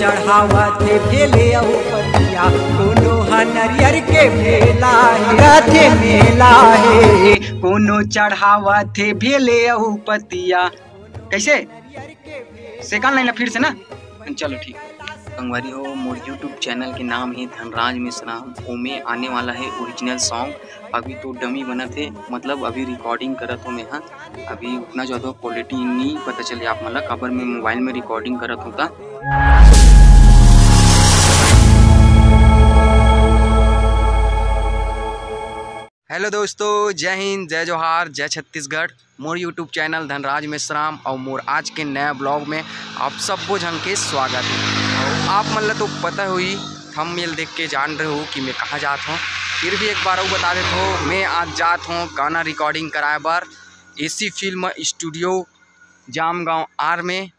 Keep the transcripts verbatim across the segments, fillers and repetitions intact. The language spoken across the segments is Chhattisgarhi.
चढ़ावत हे भेले अउ पतिया, कोनो ह नरियर के भेला हे, रथे मेला हे। कोनो चढ़ावत हे भेले अउ पतिया। कैसे? सेकंड लाइन ला फिर से ना। चलो ठीक। संगवारी हो, मोर YouTube चैनल के नाम हे धनराज मेश्राम। ओमे आने वाला हे ओरिजिनल सॉन्ग। अभी तो डमी बनत हे, मतलब अभी रिकॉर्डिंग करत हो मैं हा। अभी उतना ज्यादा क्वालिटी नहीं पता चले आप मन ला, काबर मैं मोबाइल में रिकॉर्डिंग करत हों ता। हेलो दोस्तों, जय हिंद, जय जोहार, जय छत्तीसगढ़। मोर YouTube चैनल धनराज मेश्राम अउ मोर आज के नया ब्लॉग में आप सबो झन के स्वागत हे। अउ आप मन ला तो पता होही, थंबनेल देख के जान रहे हो कि मैं कहाँ जात हों। फिर भी एक बार अउ बता देत हों, मैं आज जात हों गाना रिकॉर्डिंग कराए बर एसी फिल्म स्टूडियो जामगांव आर में।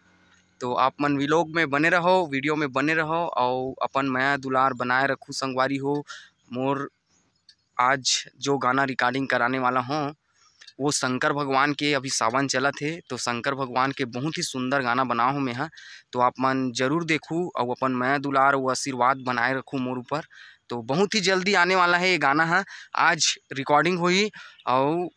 तो आप मन व्लॉग में बने रहो, वीडियो में बने रहो अउ अपन मया दुलार बनाए रखू संगवारी हो। मोर आज जो गाना रिकॉर्डिंग कराने वाला हों, वो शंकर भगवान के, अभी सावन चलत हे, तो शंकर भगवान के बहुत ही सुंदर गाना बनाए हों मैं हा। तो आप मन जरूर देखू अउ अपन मया दुलार अउ आशीर्वाद बनाए रखू मोर ऊपर। तो बहुत ही जल्दी आने वाला हे ये गाना हा। आज रिकॉर्डिंग होही अउ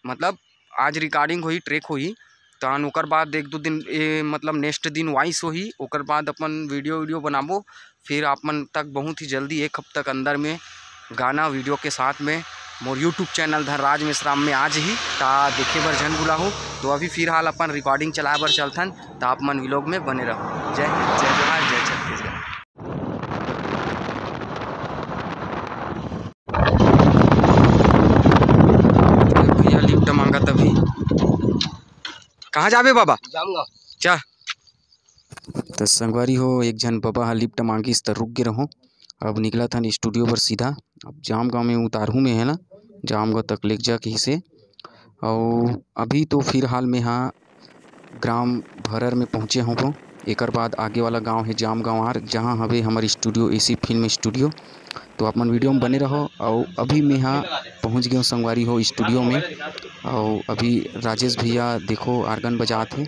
मतलब आज रिकॉर्डिंग होही, ट्रैक होही, तहन ओकर बाद एक दो दिन, ए, मतलब नेक्स्ट दिन वॉइस होही, ओकर बाद अपन वीडियो, वीडियो बनाबो। फिर आप मन तक बहुत ही जल्दी एक हफ्ता के अंदर में गाना वीडियो के साथ में मोर YouTube चैनल धनराज मेश्राम में आ जही, ता देखे बर झन भुलाहू। तो अभी फिलहाल अपन रिकॉर्डिंग चलाए बर चलथन, ता आप मन व्लॉग में बने रहो। जय हिंद, जय जोहार, जय छत्तीसगढ़। भैया लिफ्ट मांगा तभी। कहाँ जाबे बाबा? जाऊंगा। चा। त संगवारी हो, एक झन बाबा हा लिफ्ट मांगिस त रुक गे रहों। अब निकलत हन स्टूडियो बर सीधा। अब जामगांव में उतारहूँ मैं, हे ना, जामगांव तक लेग जा कहिसे। अउ अभी तो फिलहाल में हा ग्राम भरर में पहुँचे हों। एकर बाद आगे वाला गांव हे जामगांव आर, जहां हवे हमर स्टूडियो, एसी फिल्म स्टूडियो। तो आप मन वीडियो में बने रहो। अउ अभी मैं हा पहुँच गए संगवारी हो स्टूडियो में। अउ अभी राजेश भैया देखो आर्गन बजात हे,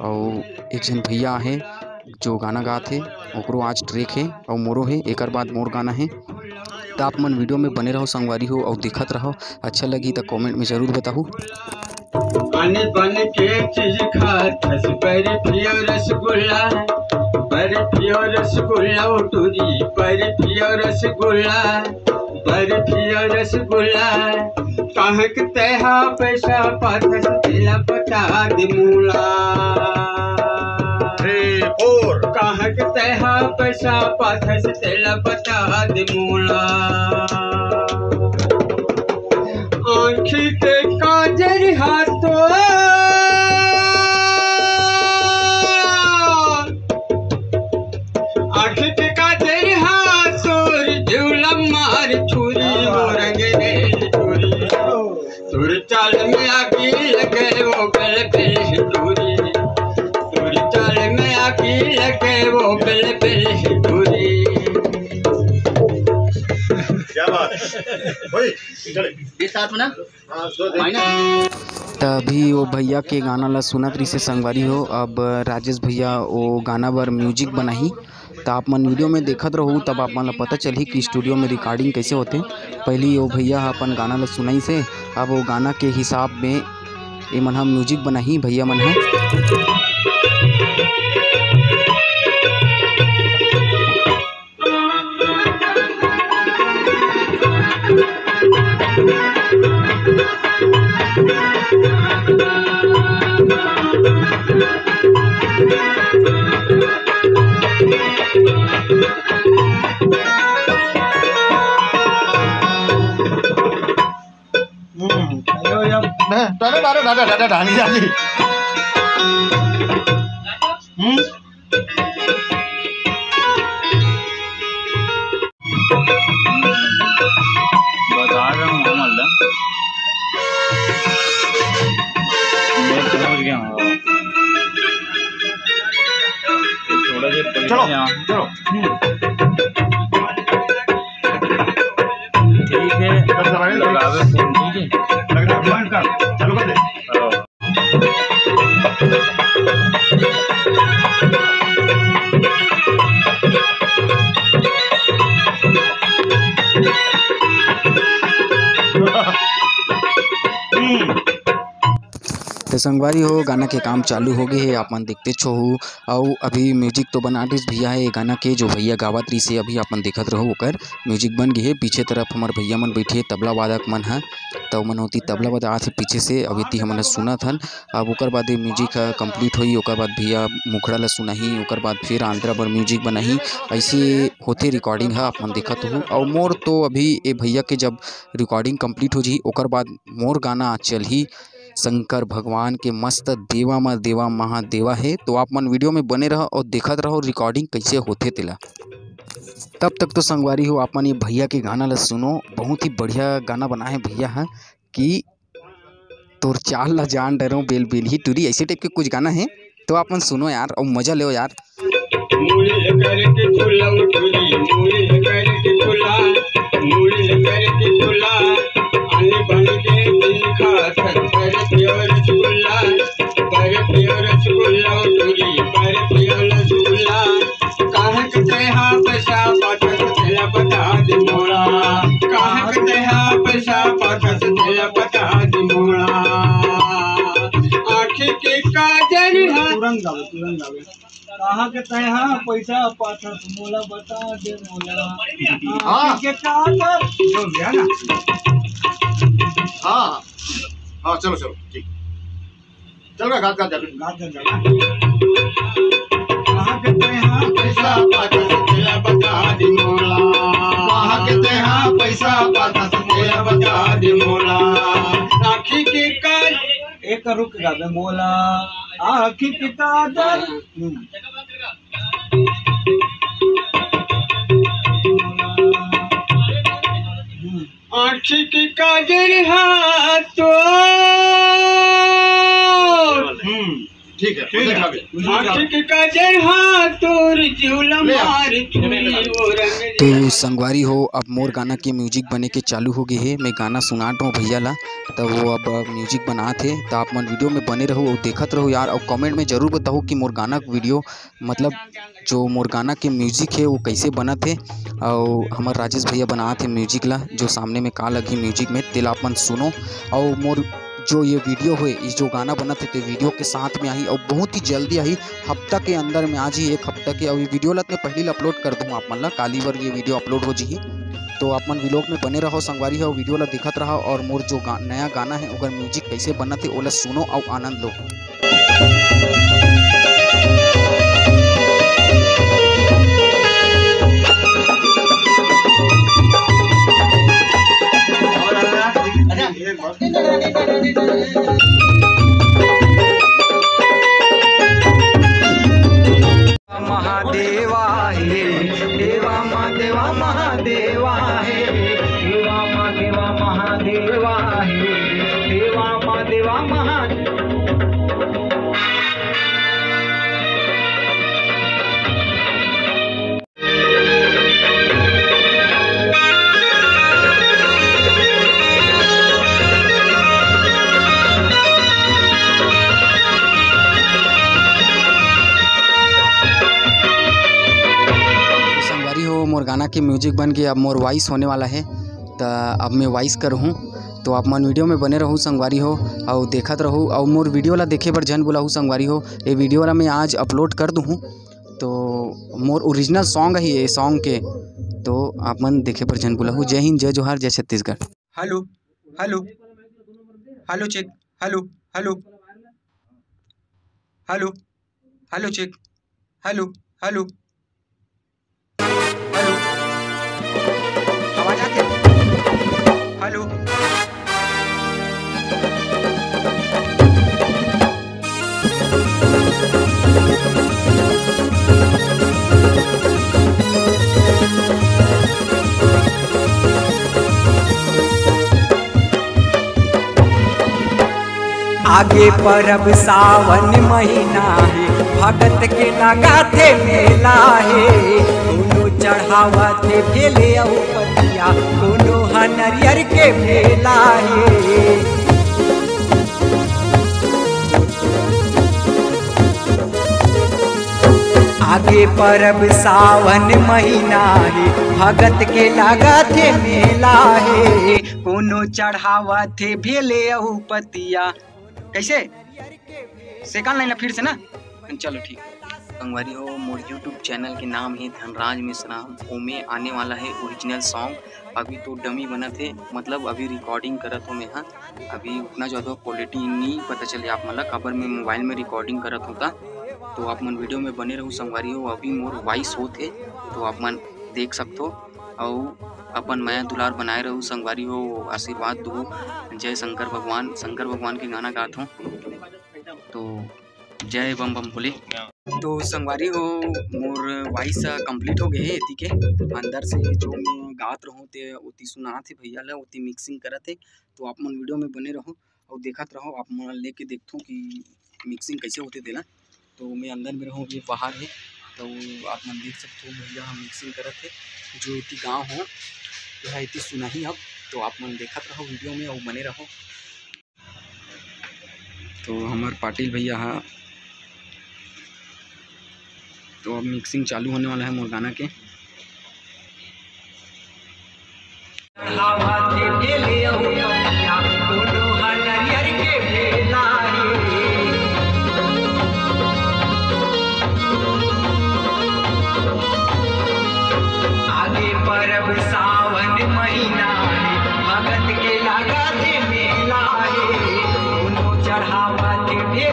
अउ एक झन भैया हे जो गाना गात हे, ओकरो आज ट्रैक हे अउ मोरो हे। एकर बाद मोर गाना हे। त आप मन वीडियो में बने रहो संगवारी हो अउ देखत रहो। अच्छा लगी त कमेंट में जरूर बताहू। आने बन के चीज खाथस, बर्फी अउ रसगुल्ला, बर्फी अउ रसगुल्ला, ओ टूरी, बर्फी अउ रसगुल्ला, बर्फी अउ रसगुल्ला। कहाँ के तेहा पैसा पाथस, तेला बता दे मोला। थ्री, फोर। कहाँ के तेहा पैसा पाथस, तेला बता दे मोला। आँखी के काजर हा तो, आँखी के काजर हा तोर, झूला मार छुरी, वो रंग रेल टूरी। तोर चाल में आगी लगे, वो बेल बेल टूरी। तोर चाल में आगी लगे, वो बेल बेल टूरी। क्या बात है भाई, चले। बीस सात में ना? हाँ, दो दिन। त अभी वो भैया के गाना ला सुनत रहिसे संगवारी हो। अब राजेश भैया वो गाना बर म्यूजिक बनाही, त आप मन वीडियो में देखत रहू, तब आप मन ला पता चलही कि स्टूडियो में रिकॉर्डिंग कैसे होथे। पहली वो भैया ह अपन गाना ला सुनाइसे, अब वो गाना के हिसाब में ए मन ह म्यूजिक बनाही भैया मन ह। हम्म, अरे यार, नहीं, अरे, अरे, अरे, अरे, अरे, अरे, अरे। हम्म। बता रहा हूँ, हम अल्लाह। मैं पहुंच गया हूँ। थोड़ा देर पहले चलो, यहाँ। चलो। हम्म। ठीक है, बस लगावे। लगावे फोन, ठीक है? लग जा, बंद कर, चालू कर दे। हाँ। तो संगवारी हो, गाना के काम चालू हो गए हे, आप मन देखते छो हो। अउ अभी म्यूजिक तो बना दिस भैया हे, ये गाना के जो भैया गावत रहिस हे, अभी आप मन देखत रहो, ओकर म्यूजिक बन गए हे। पीछे तरफ हमर भैया मन बैठे, तबला वादक मन ह, तो मन होती तबला बजात हे पीछे से। अभी ती हमन ह सुनत हन। अब ओकर बाद ये म्यूजिक ह कंप्लीट होई, ओकर बाद भैया मुखड़ा ला सुनाही, ओकर बाद फिर आंतरा बर म्यूजिक बनाही। ऐसे होथे रिकॉर्डिंग ह, आप मन देखत हो। अउ मोर तो अभी ये भैया के जब रिकॉर्डिंग कंप्लीट हो जाही, ओकर बाद मोर गाना चलही शंकर भगवान के मस्त देवा म देवा महादेवा हे। तो आप मन वीडियो में बने रहो और देखत रहो रिकॉर्डिंग कैसे होथे तेला। तब तक तो संगवारी हो, आप मन ये भैया के गाना ला सुनो, बहुत ही बढ़िया गाना बना है भैया ह कि तोर चाल ला जान डरो बेल बेल ही टूरी, ऐसे टाइप के कुछ गाना है। तो आप मन सुनो यार और मजा लो यार। मुड़ी करके खुला उठुरी, मुड़ी करके खुला, मुड़ी करके खुला, आने बन के दिल खा थर थर प्योर रसगुल्ला, पर प्योर रसगुल्ला उठुरी, पर प्योर रसगुल्ला। कहाँ के तेहा पैसा पाथस तेला बता दे मोला, कहाँ के तेहा पैसा पाथस तेला बता दे मोला। आँखी के काजर हा तुरंत गावे, तुरंत गावे। कहाँ के तेहा पैसा पाथस मोला बता दे मोला। हाँ। आँखी के काजर। ये हो गया ना? हाँ, हाँ, चलो, चलो, ठीक। चल रहा, गात, गात जा। गात, गात जा। कहाँ के तेहा पैसा पाथस तेला बता दे मोला। कहाँ के तेहा पैसा पाथस तेला बता दे मोला। आँखी के काजर। एक रुक गावे मोला। आँखी के काजर। हम्म। हम्म। आँखी के काजर हा तो। हम्म, ठीक है, ठीक है। आँखी के काजर हा तोर झूला ले आ। मार चुनी वो रंग। तो संगवारी हो, अब मोर गाना के म्यूजिक बने के चालू हो गए हे। मैं गाना सुनात रहूँ भैया ला, तब वो अब म्यूजिक बनात हे। तो आप मन वीडियो में बने रहो और देखत रहो यार, और कमेंट में जरूर बताओ कि मोर गाना के वीडियो, मतलब जो मोर गाना के म्यूजिक है वो कैसे बनत है, और हमार राजेश भैया बनात है म्यूजिक ला, जो सामने में का लगी म्यूजिक में, तेला अपन सुनो। और मोर जो ये वीडियो है, इस जो गाना बनत है, तो वीडियो के साथ में आही और बहुत ही जल्दी आही, हफ्ता के अंदर में, आज ही एक हफ्ता के। और ये वीडियो ला मैं पहले अपलोड कर दूँ आप मन ला, काली बर ये वीडियो अपलोड हो जी। तो आप मन व्लॉग में बने रहो संगवारी हो, वीडियो ला दिखत रहो और मोर जो गा-, नया गाना है ओकर म्यूजिक कैसे बनत है ओला सुनो और आनंद लो। महादेवा हे, देवा मा देवा महादेवा हे, देवा मा देवा महादेवा हे, देवा मा देवा महा- संगवारी हो, मोर गाना के म्यूजिक बन के अब मोर वॉइस होने वाला है, त अब मैं वॉइस करहूँ। तो आप मन वीडियो में बने रहू संगवारी हो, और देखत रहू, और मोर वीडियो ला देखे बर झन बुलाहू संगवारी हो। ये वीडियो ला मैं आज अपलोड कर दूँ, तो मोर ओरिजिनल सॉन्ग है ये सॉन्ग के, तो आप मन देखे बर झन बुलाहू। जय हिंद, जय जोहार, जय Chhattisgarh. Hello, hello, hello check, hello, hello, hello, hello check, hello, hello, hello, आवाज आथे? हेलो। आगे परब सावन महीना हे, भगत के लगाथे मेला हे। कोनो चढ़ावत हे भेले अउ पतिया, कोनो ह नरियर के भेला हे। आगे परब सावन महीना हे, भगत के लगाथे मेला हे। कोनो चढ़ावत हे भेले अउ पतिया। कैसे? सेकंड लाइन ला फिर से ना, चलो ठीक। संगवारी हो, मोर YouTube चैनल के नाम हे धनराज मिश्रा। ओमे आने वाला हे ओरिजिनल सॉन्ग। अभी तो डमी बनत हे, मतलब अभी रिकॉर्डिंग करत हो मैं हा। अभी उतना ज़्यादा क्वालिटी नहीं पता चले आप मन ला, काबर मैं मोबाइल में रिकॉर्डिंग करत हों ता। तो आप मन वीडियो में बने रहू संगवारी हो। अभी मोर वॉइस होत हे, तो आप मन देख सकथो। अउ अपन मया दुलार बनाए रहू संगवारी हो, आशीर्वाद दो। जय शंकर भगवान, शंकर भगवान के गाना गात हों। तो जय बम बम भोले। तो संगवारी हो, मोर वॉइस कंप्लीट हो गए हे एती के। अंदर से जो मैं गात रहूं ते ओती सुनात हे भैया ला, ओती मिक्सिंग करत हे। तो आप मन वीडियो में बने रहो और देखत रहो, आप मन लेके देखथो कि मिक्सिंग कैसे होते तेला। तो मैं अंदर में रहूं, ये बाहर हे, तो आप मन देख सकते हो भैया हम मिक्सिंग करत हे, जो एती गाँव हो, यह एती सुनाही अब। तो आप मन देखत रहो वीडियो में और बने रहो। तो हमर पाटिल भैया हा, तो अब मिक्सिंग चालू होने वाला है मोर गाना के। आगे परब सावन महीना हे, भगत के लागत हे मेला हे, कोनो चढ़ावत हे।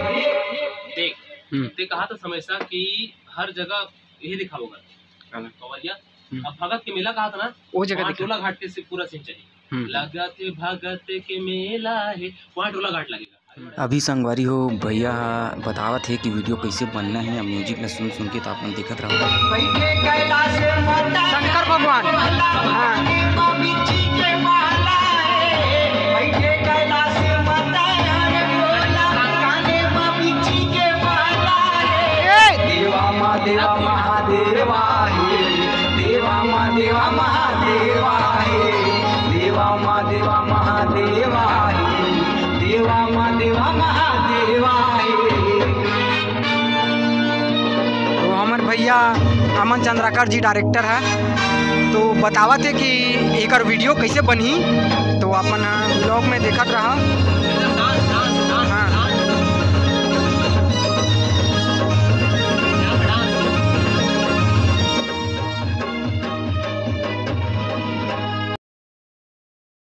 देख, हम्म। ते कहा था हमेशा कि हर जगह यही दिखावा करथे। काला? कंवरिया। हम्म। अब भगत के मेला कहा था ना, वो जगह वहाँ दिखा। टोला घाट के से पूरा सीन चाहिए। हम्म। लागत हे भगत के मेला हे, वहाँ टोला घाट लगेगा। अभी संगवारी हो, भैया हा बतावत हे कि वीडियो कैसे बनना है। अब म्यूजिक ला सुन सुन के तो आप मन देखत रहो। शंकर भगवान। हाँ। ए! देवा माँ देवा महादेवा हे, देवा माँ देवा महादेवा हे, देवा माँ देवा महादेवा हे, देवा माँ देवा महादेवा हे। तो हमर भैया अमन चंद्राकर जी डायरेक्टर है, तो बतावत हे कि एकर वीडियो कैसे बनही, तो अपन ब्लॉग में देखत रहा।